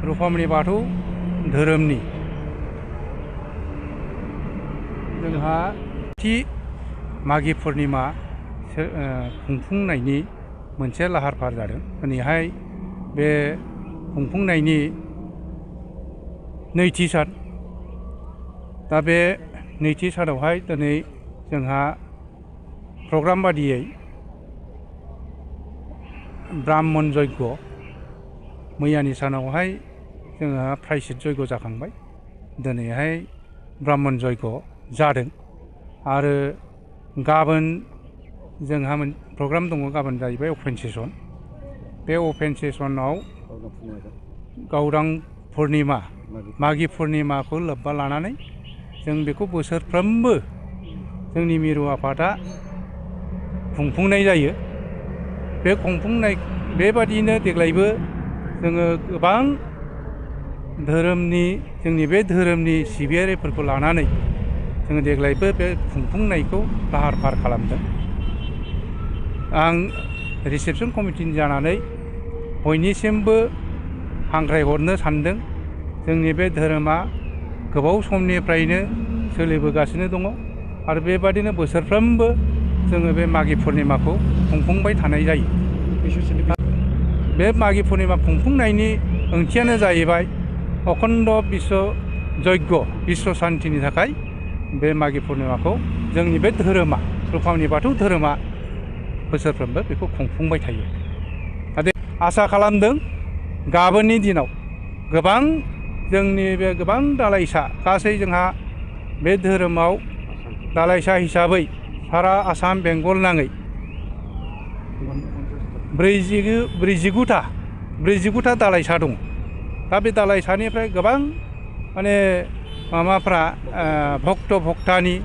रुफामनि बाथौ धोरोमनि जोंहा थि मागि पुर्निमा खुंफुंनायनि मोनसे लाहार फाहार जादों। दिनैहाय बे खुंफुंनायनि नैथि सान। दा बे नैथि सानावहाय दिनै जोंहा प्रग्राम बादियै ब्राह्मण जयग मैयानि सानावहाय जोंहा प्रायश्चित जयग जाखांबाय। दिनैहाय ब्राह्मण जयग जादों आरो गाबोन जोंहा प्रग्राम दङ। गाबोन जाहैबाय अपेन सेसन। बे अपेन सेसनाव गावदां पुर्निमा मागि पुर्निमाखौ लोब्बा लानानै जों बेखौ बोसोरफ्रोमबो जोंनि मिरु आफादा खुंफुंनाय जायो। बे खुंफुंनाय बेबादिनो देग्लायबो जोङो गोबां धोरोमनि जोंनि बे धोरोमनि सिबियारिफोरखौ लानानै जोङो देग्लायबो बे खुंफुंनायखौ लाहार फाहार खालामदों। आं रिसेपसन कमिटिनि जानानै बयनिसिमबो हांख्रायहरनो सानदों। जोंनि बे धोरोमा गोबाव समनिफ्रायनो सोलिबोगासिनो दङ आरो बेबादिनो बोसोरफ्रोमबो जोङो बे मागि पुर्निमाखौ खुंफुंबाय थानाय जायो। बे मागि पुर्निमा खुंफुंनायनि ओंथियानो जाहैबाय अखण्ड बिश्व जयग बिश्व सान्तिनि थाखाय बे मागि पुर्निमाखौ जोंनि बे धोरोमा रुफामनि बाथौ धोरोमा बोसोरफ्रोमबो बेखौ खुंफुंबाय थायो। आसा खालामदों गाबोननि दिनाव गोबां जोंनि बे गोबां दालाइसा गासै जोंहा बे धोरोमाव दालाइसा हिसाबै सारा आसाम बेंगल नाङै 49टा दालाइसा दङ। दा बे दालाइसानिफ्राय गोबां माने माबाफ्रा भक्त भक्तानि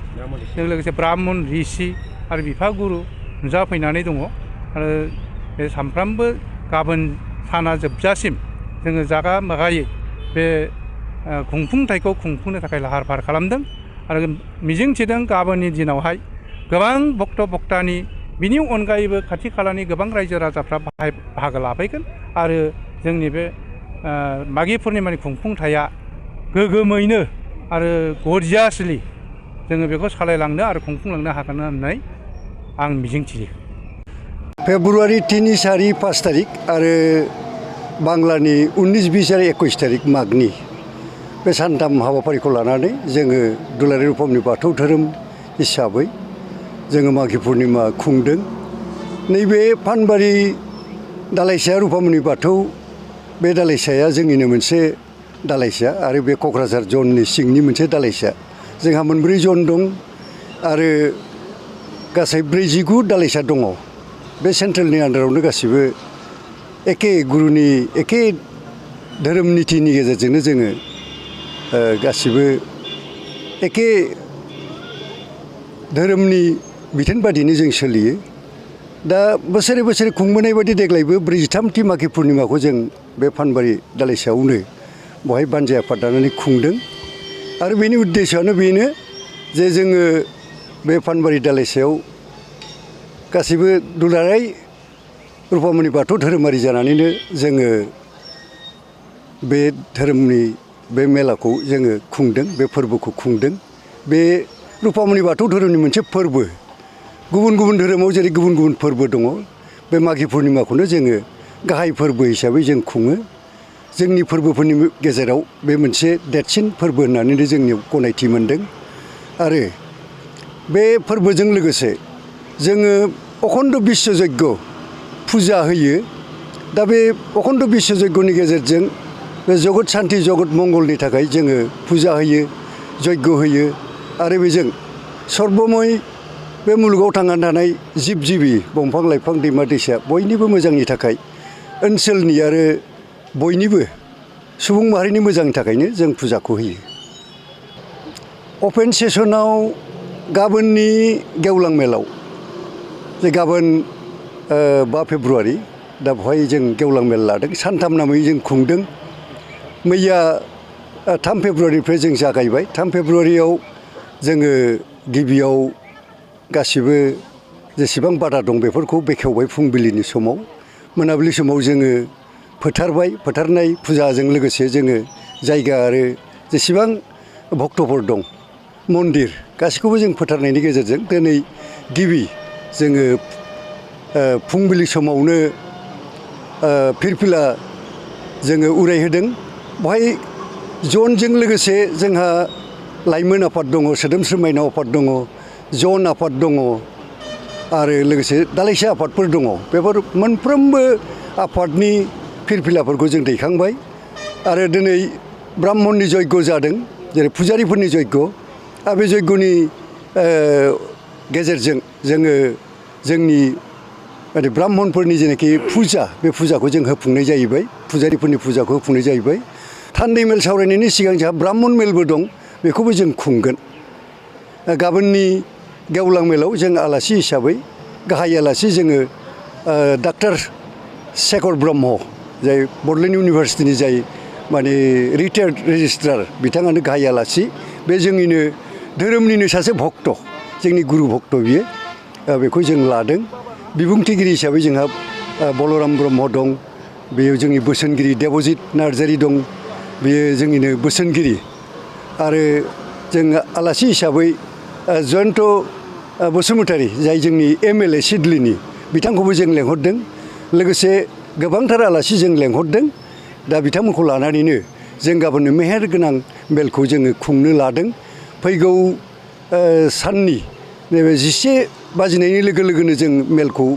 जों लोगोसे ब्राह्मण ऋषि आरो बिफागुरु नुजाफैनानै दङ। आरो बे सानफ्रामबो गाबोन साना जोबजासिम जोङो जागा मागायै बे खुंफुंथायखौ खुंफुंनो थाखाय लाहार फाहार खालामदों आरो मिजिंथिदों गाबोननि दिनावहाय गोबां भक्त भक्तानि बिनि अनगायैबो खाथि खालानि गोबां रायजो राजाफ्रा बाहागो लाफैगोन आरो जोंनि बे मागि पुर्निमानि खुंफुंथाया गोगोमैनो आरो गरजियासलि जोङो बेखौ सालायलांनो आरो खुंफुंलांनो हागोन होननानै आं मिजिंथियो। फेब्रुवारि 3, 4, 5 तारिख आरो बांलानि 19, 20 आरो 21 तारिख मागनि बे सानथाम हाबाफारिखौ लानानै जोङो दुलाराय रुफामनि बाथौ धोरोम हिसाबै जोङो मागि पुर्निमा खुंदों। नैबे फानबारि दालाइसाया रुफामनि बाथौ बे दालाइसाया जोंनिनो मोनसे दालाइसा आरो बे क'क्राझार जननि सिंनि मोनसे दालाइसा। जोंहा 4 जन दं आरो गासै 49 दालाइसा दङ। बे सेन्ट्रेलनि आन्दारावनो गासिबो एखे गुरुनि एखे धोरोम नितिनि गेजेरजोंनो जोङो गासिबो एखे धोरोमनि बिथोन बादिनो जों सोलियो। दा बोसोरे बोसोरे खुंबोनाय बायदि देग्लायबो 43थि मागि पुर्निमाखौ जों बे फानबारि दालाइसायावनो बहाय बानजाय आफाद दानानै खुंदों आरो बेनि उद्देश्यआनो बेनो जे जोङो बे फानबारि दालाइसायाव गासिबो दुलाराय रुफामनि बाथौ धोरोमारि जानानैनो जोङो बे धोरोमनि बे मेलाखौ जोङो खुंदों, बे फोरबोखौ खुंदों। बे रुफामनि बाथौ धोरोमनि मोनसे फोरबो। गुबुन गुबुन धोरोमाव जेरै गुबुन गुबुन फोरबो दङ, बे मागि पुर्निमाखौनो जोङो गाहाय फोरबो हिसाबै जों खुङो। जोंनि फोरबोफोरनि गेजेराव बे मोनसे देरसिन फोरबो होननानैनो जोंनियाव गनायथि मोनदों। आरो बे फोरबोजों लोगोसे जोङो अखण्ड बिश्व जयग फुजा होयो। दा बे अखण्ड बिश्व जयगनि गेजेरजों बे जगत सान्ति जगत मंगलनि थाखाय जोङो फुजा होयो, जयग होयो आरो बेजों सर्बमय बे मुलुगाव थांनानै थानाय जिब जिबि दंफां लाइफां दैमा दैसा बयनिबो मोजांनि थाखाय ओनसोलनि आरो बयनिबो सुबुं माहारिनि मोजांनि थाखायनो जों फुजाखौ होयो। अपेन सेसनाव गाबोननि गेवलां मेलाव जे गाबोन 5 फेब्रुवारि दा बेवहाय जों गेवलां मेल लादों। सानथाम नामै जों खुंदों। मैया 3 फेब्रुवारिनिफ्राय जों जागायबाय। 3 फेब्रुवारियाव जोङो गिबियाव गासिबो जेसेबां बादा दं बेफोरखौ बेखेवबाय फुंबिलिनि समाव। मोनाबिलि समाव जोङो फोथारनाय फुजाजों लोगोसे जोङो जायगा आरो जेसेबां भक्तफोर दं मन्दिर गासैखौबो जों फोथारनायनि गेजेरजों दिनै गिबि जोङो फुंबिलि समावनो फिरफिला जोङो उरायहोदों। बेवहाय जनजों लोगोसे जोंहा लाइमोन आफाद दङ, सोदोमस्रि माइनाव आफाद दङ, जन आफाद दङ आरो लोगोसे दालाइसा आफादफोर दङ। बेफोर मोनफ्रोमबो आफादनि फिरफिलाफोरखौ जों दैखांबाय आरो दिनै ब्राह्मणनि यज्ञ जादों, जेरै फुजारिफोरनि यज्ञ। आरो बे यज्ञनि गेजेरजों जोङो जोंनि ब्राह्मणफोरनि जेनाखि फुजा, बे फुजाखौ जों होफुंनाय जाहैबाय, फुजारिफोरनि फुजाखौ होफुंनाय जाहैबाय। थान्दै मेल सावरायनायनि सिगां जोंहा ब्राह्मण मेलबो दं, बेखौबो जों खुंगोन। गाबोननि गेवलां मेलाव जों आलासि हिसाबै गाहाय आलासि जोङो डाक्टर शेखर ब्रह्म, जाय बड'लेण्ड इउनिभारसिटिनि जाय माने रिटायार्ड रेजिस्ट्रार, बिथाङानो गाहाय आलासि। बे जोंनिनो धोरोमनिनो सासे भक्त, जोंनि गुरु भक्त बियो। बेखौ जों लादों। बिबुंथिगिरि हिसाबै जोंहा बलराम ब्रह्म दं, बेयो जोंनि बोसोनगिरि देबजित नार्जारि दं, बेयो जोंनिनो बोसोनगिरि। आरो जों आलासि हिसाबै जयन्त बसुमतारी, जाय जोंनि MLA सिडलिनि, बिथांखौबो जों लेंहरदों। लोगोसे गोबांथार आलासि जों लेंहरदों। दा बिथांमोनखौ लानानैनो जों गाबोननो मेहेर गोनां मेलखौ जोङो खुंनो लादों। फैगौ साननि नैबे 11 बाजिनायनि लोगो लोगोनो जों मेलखौ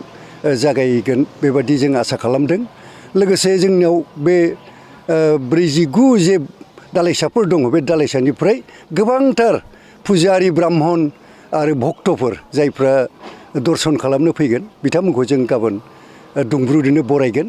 जागायगोन, बेबादि जों आसा खालामदों। लोगोसे जोंनियाव बे 49 जे दालाइसाफोर दङ, बे दालाइसानिफ्राय गोबांथार फुजारि ब्राह्मण आरो भक्तफोर जायफ्रा दर्शन खालामनो फैगोन, बिथांमोनखौ जों गाबोन दुंब्रुदैनो बरायगोन।